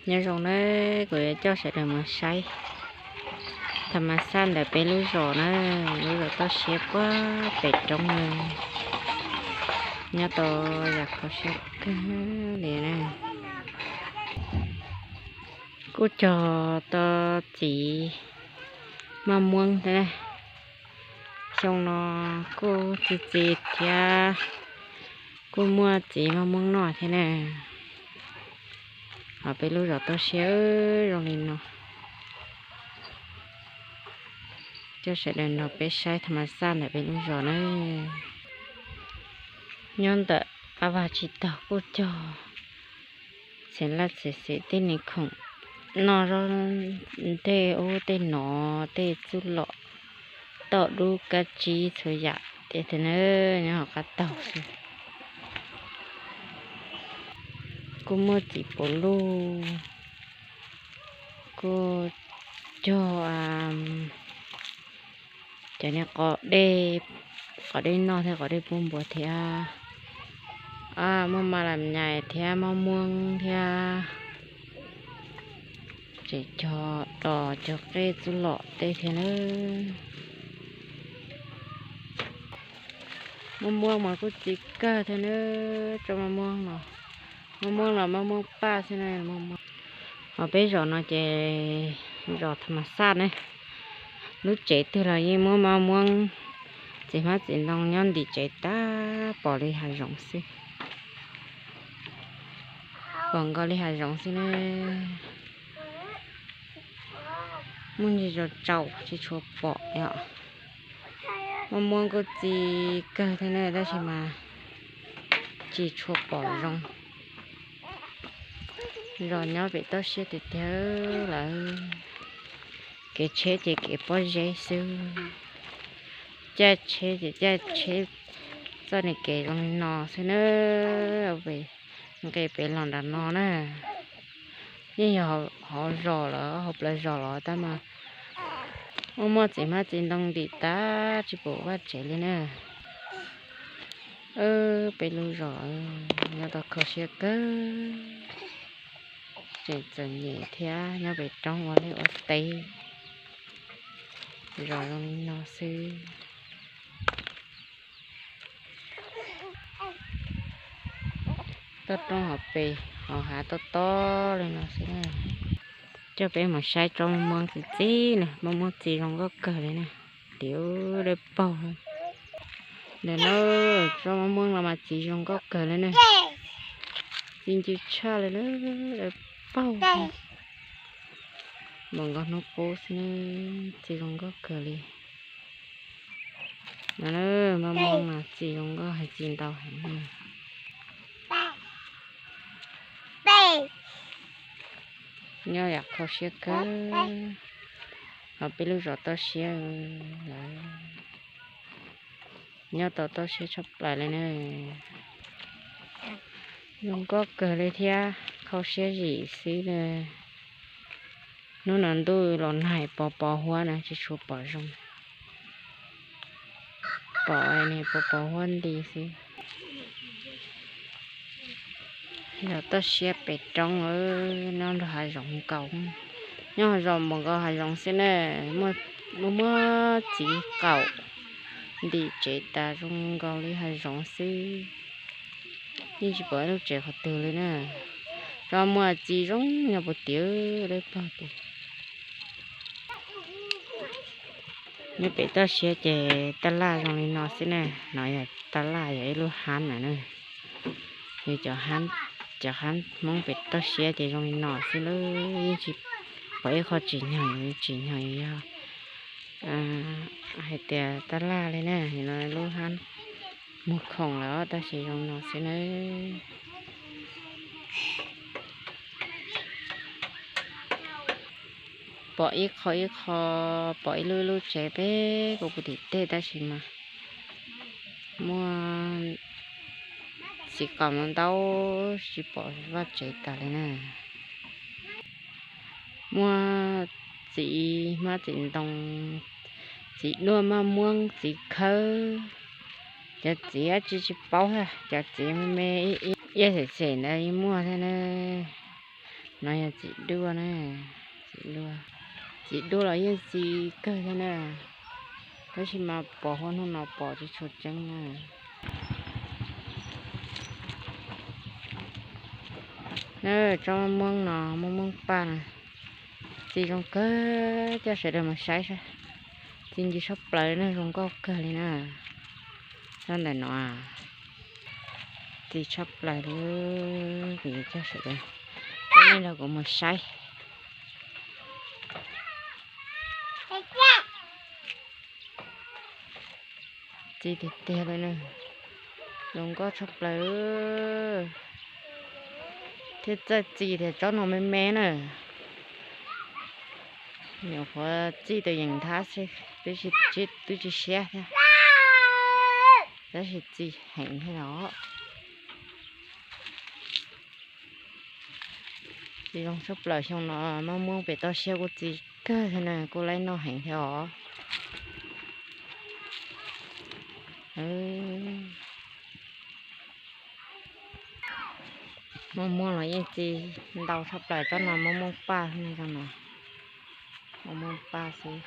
Nyob zoo nawb, kuv yuav coj sawv daws mus saib tham mas xaj ntawm peb lub zos na, lub zos toj siab puag pem roob na, nyob tau yam kho siab kawg li na. Kuj cog tau txiv maj muab thiab na, xyoo no kuj txi txiv thiab, kuj muaj txiv maj muab noj thiab na. Ho peb lub zos toj siab zoo li no, coj sawv daws nrog peb saib tham mas xaj ntawm peb lub zos na. Nyob ntawm qab vaj tsib taug kuj cog txheem laj txheem xeem tej niag khoom noj zaub ntej ub tej no, tej txuj lom, tauj dub kab tsib txhua yam tej thiab na, nyob hauv qab taug xwb. Kuj muaj txiv puv luj, kuj cog cov niag qos dej, qos dej noj thiab qos dej pub npua thiab. Muaj ma lam nyais thiab maj muab thiab, tseem cog dos cog qej txuj lom tej thiab na. Maj muab mas kuj txi kawg thiab na, tso maj muab los, maj muab los maj muab paj xwb na. Ho peb zos no ces zos tham mas xaj ne, lub tsev twg los yeej muaj maj muab, txiv hmab txiv ntoo nyob ntim tsev tag pom li hav zoov xwb, pom nkaus li hav zoov xwb na. Muaj ntsis zos tsaus tsis tshua pom os. Maj muab kuj txi kawg thiab na tab sis mas tsis tshua pom zoo. Zos nyob pem toj siab tiag tiag lawm, kev tsheb ces kev pob zeb xwb, caij tsheb ces caij tsheb txoj niag kev zoo li no xwb na. Nqis pem los nram no na, yeej yog hauv zos los hauv plawv zos los tab mas muaj muaj txiv hmab txiv ntoo ntim tag tsis pom vaj tsev li na. Peb lub zos nyob tau kho siab kawg, tseem txom nyem thiab nyob pem roob ua liaj ua teb, zos zoo li no xwb. Toj roob hauv pes hauv hav tob tob li no xwb na. Coj peb mus saib tsob maj muab txi txiv na, maj muab txi zoo nkauj kawg li na, tiav dawb paug. Ntawm no tsob maj muab no mas txiv zoo nkauj kawg li na, txi ncw tshaj li na, dawb paug. Npaum nkaus hnub qub xwb na, txi zoo nkauj kawg li. No maj muab mas txi zoo nkauj heev txi ntau heev. Nyob yam kho siab kawg, ho peb lub zos toj siab lawm, nyob tau toj siab tshaj plaws li na. Zoo nkauj kawg li thiab kho siab zim xwb na. Hnub no ntuj los nag pos pos huab na tsis tshua pom zoo, pom pos pos huab nti xwb. Zos toj siab pem roob, nyob nrog hav zoov nkaus, nyob hav zoov npaum nkaus hav zoov xwb na, muaj muaj txiv qaum ntim tsev tas zoo nkaus li hav zoov xwb. Yeej tsis pom ib lub tsev qhov twg li na. Tsob maj muab txi zoo nyob puag tim dawb paug tim. Nyob pem toj siab ces taj laj zoo li no xwb na. No yog taj laj, yog ib lub hab na. Yog cov hab Hmoob pem toj siab ces zoo li no xwb lawm, yeej tsis pom ib qho tsim nyog, tsim nyog yog hais tias taj laj li na. No lub hab muag khoom lawm tab sis zoo no xwb na. Pom ib qho ib qho, pom ib lub ib lub tsev peb kuv puv tim tej tab sis mas muaj txiv qaum no ntau, tsis pom vaj tsev tas li na. Muaj txiv hmab txiv ntoo, txiv duaj maj muab txiv khawb, cov txiv dab tsi tsis paub, cov txiv me me iab xem xem ntawd yeej muaj thiab na. No yog txiv duaj na, txiv duaj, txiv duaj los yeej txi kawg thiab na, tab sis mas pom huab hnub no pom tsis tshua tseeb na. Tsob moob no, moob moob paj na, txi zoo kawg, coj sawv daws mus saib saib. Txi ncw tshaj plaws na, zoo nkauj kawg li na. Tsob ntawm no txi tshaj plaws li, kuv yuav coj sawv daws, coj nej nrog kuv mus saib. Txi tiag tiag li na, zoo nkauj tshaj plaws. Thiab txawj txi tias tsob no me me na, nyuam qhuav txij tus yeem nthab xwb, twb tsis siab thiab, tab sis txi heev thiab os. Txi zoo tshaj plaws, xyoo no moob moob pem toj siab kuj txi kawg thiab na, kuj laib noj heev thiab os. Moob moob los yeej txi ntau tshaj plaws, tsob no moob moob paj no, moob moob paj xwb.